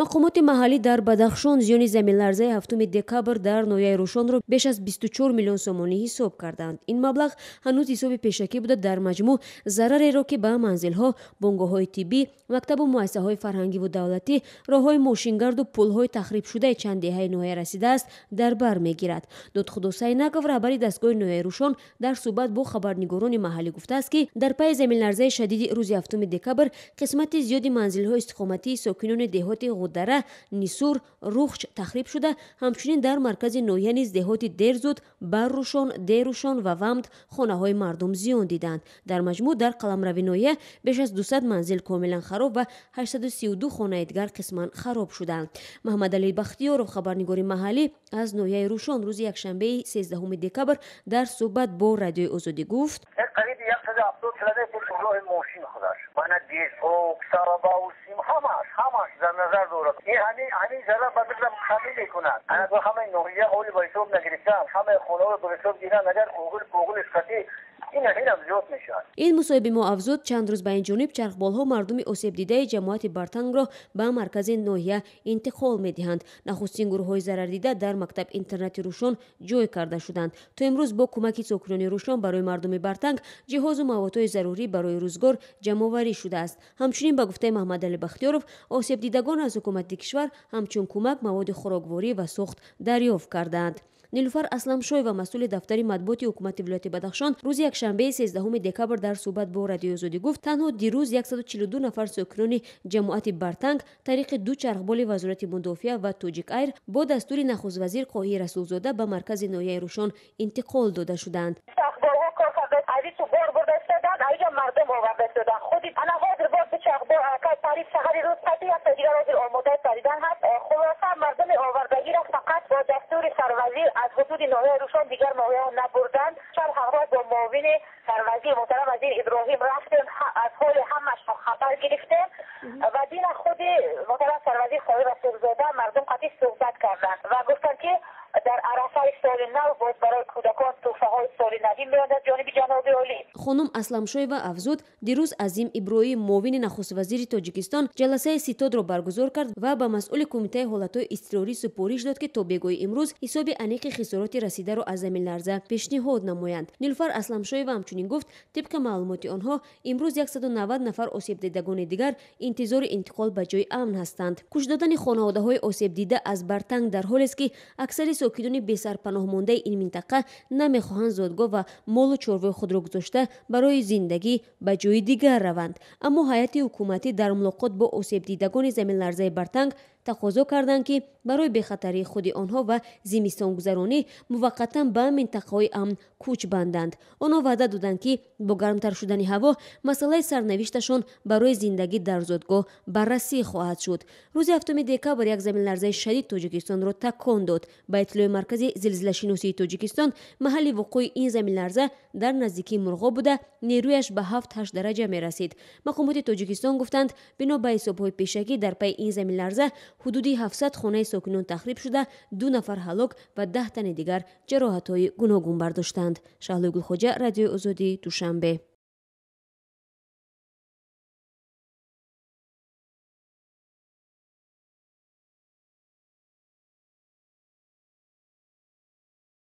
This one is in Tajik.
Мақомоти маҳаллӣ дар Бадахшон зиёни заминларзаи 7 декабр дар ноҳияи Рӯшонро беш аз 24 миллион сомонӣ ҳисоб карданд. Ин маблағ ҳанӯз ҳисоби пешакӣ буда, дар маҷмӯъ зарареро, ки ба манзилҳо, бунгоҳҳои тиббӣ, мактабу муассисаҳои фарҳангиву давлатӣ, роҳҳои мошингарду пулҳои тахрибшудаи чанд деҳаи ноҳия расидааст, дар бар мегирад. Додхудо Сайнаков, раҳбари дастгоҳи ноҳияи Рӯшон, дар суҳбат бо хабарнигорони маҳаллӣ гуфтааст, ки дар пайи заминларзаи шадиди рӯзи 7 декабр қисмати зиёди манзилҳои истиқоматии сокинони деҳоти Ғуддара, Нисур, Рухч тахриб шуда, ҳамчунин дар маркази ноҳия низ деҳоти Дерзуд, Баррушон, Дерушон ва Вамд хонаҳои мардум зиён диданд. Дар маҷмӯъ дар қаламрави ноҳия беш аз 200 манзил комилан хароб ва 832 хонаи дигар қисман хароб шуданд. Маҳмадалӣ Бахтиёров, хабарнигори маҳаллӣ аз ноҳияи Рӯшон, рӯзи якшанбеи 13 декабр дар суҳбат бо Радиои Озодӣ гуфт: Қариби 170 километр роҳи мошин худаш, мана дезҳо, сарабаусим, ҳамаш дар назар дорад. Ин ҳамин зарар ба дилам камӣ мекунад. Ана ҳамаи ноҳия оли ба ҳисоб нагирифтам, ҳамаи хонаҳоро ба ҳисоб гиранд, агар оғил поғилиш қатӣ инам зиёд мешавад. Ин мусоҳиби мо афзуд, чанд рӯз ба ин ҷониб чархболҳо мардуми осебдидаи ҷамоати Бартангро ба маркази ноҳия интиқол медиҳанд. Нахустин гурӯҳҳои зарардида дар мактаб интернати Рӯшон ҷой карда шуданд. То имрӯз бо кӯмаки сокинони Рӯшон барои мардуми Бартанг ҷиҳозу маводҳои зарурӣ барои рӯзгор ҷамъоварӣ шудааст. Ҳамчунин ба гуфтаи Маҳмадалӣ Бахтиёров, осебдидагон аз ҳукумати кишвар ҳамчун кӯмак маводи хӯрокворӣ ва сӯхт дарёфт кардаанд. Нилуфар Асламшоева, масъули дафтари матбуоти ҳукумати вилояти Бадахшон, рӯзи якшанбеи 13 декабр дар суҳбат бо Радиои Озодӣ гуфт, танҳо дирӯз 142 нафар сокинони ҷамоати Бартанг тариқи ду чархболи Вазорати мудофиа ва Тоҷик Айр бо дастури нахуствазир Қоҳир Расулзода ба маркази ноҳияи Рӯшон интиқол дода шуданд. Хулоса, мардуми овардагиро фақат бо дастури сарвазир аз ҳудуди ноҳияи Рӯшон дигар ноҳияҳо набурданд. Чанд ҳамроҳ бо муовини сарвазир муҳтарам вазир Иброҳим рафтем, аз ҳоли ҳамашон хабар гирифтем ва дина худи муҳтарам сарвазир Қоҳир Расулзода мардум қатъи суҳбат карданд ва гуфтанд, ки дар арафаи соли нав боз барои кӯдакон тӯҳфаҳои соли навӣ меояд аз ҷониби ҷаноби олӣ. Хонум Асламшоева афзуд, дирӯз Азим Иброҳим, муовини нахуствазири Тоҷикистон, ҷаласаи ситодро баргузор кард ва ба масъули кумитаи ҳолатҳои изтирорӣ супориш дод, ки то бегоҳи имрӯз ҳисоби аниқи хисороти расидаро аз заминларза пешниҳод намоянд. Нилуфар Асламшоева ҳамчунин гуфт, тибқи маълумоти онҳо имрӯз 190 нафар осебдидагони дигар интизори интиқол ба ҷои амн ҳастанд. Кӯч додани хонаводаҳои осебдида аз Бартанг дар ҳолест, ки аксари сокинони бесарпаноҳмондаи ин минтақа намехоҳанд зодгоҳ ва молу чорвои худро гузошта барои зиндагӣ ба ҷои дигар раванд. Аммо ҳайати ҳукуматӣ дар мулоқот бо осебдидагони заминларзаи Бартанг тақозо карданд, ки барои бехатарии худи онҳо ва зимистонгузаронӣ муваққатан ба минтақаҳои амн кӯч банданд. Онҳо ваъда доданд, ки бо гармтар шудани ҳаво масъалаи сарнавишташон барои зиндагӣ дар зодгоҳ баррасӣ хоҳад шуд. Рӯзи 7 декабр як заминларзаи шадид Тоҷикистонро такон дод. Ба иттилои Маркази зилзилашиносии Тоҷикистон, маҳалли вуқӯи ин заминларза дар наздикии Мурғоб буда, нерӯяш ба 7-8 дараҷа мерасид. Мақомоти Тоҷикистон гуфтанд, бино ба ҳисобҳои пешакӣ дар пайи ин заминларза ҳудуди 700 хонаи сокинон тахриб шуда, 2 нафар ҳалок ва 10 тани дигар ҷароҳатҳои гуногун бардоштанд. Шаҳлои Гулхоҷа, Радиои Озодӣ, Душанбе.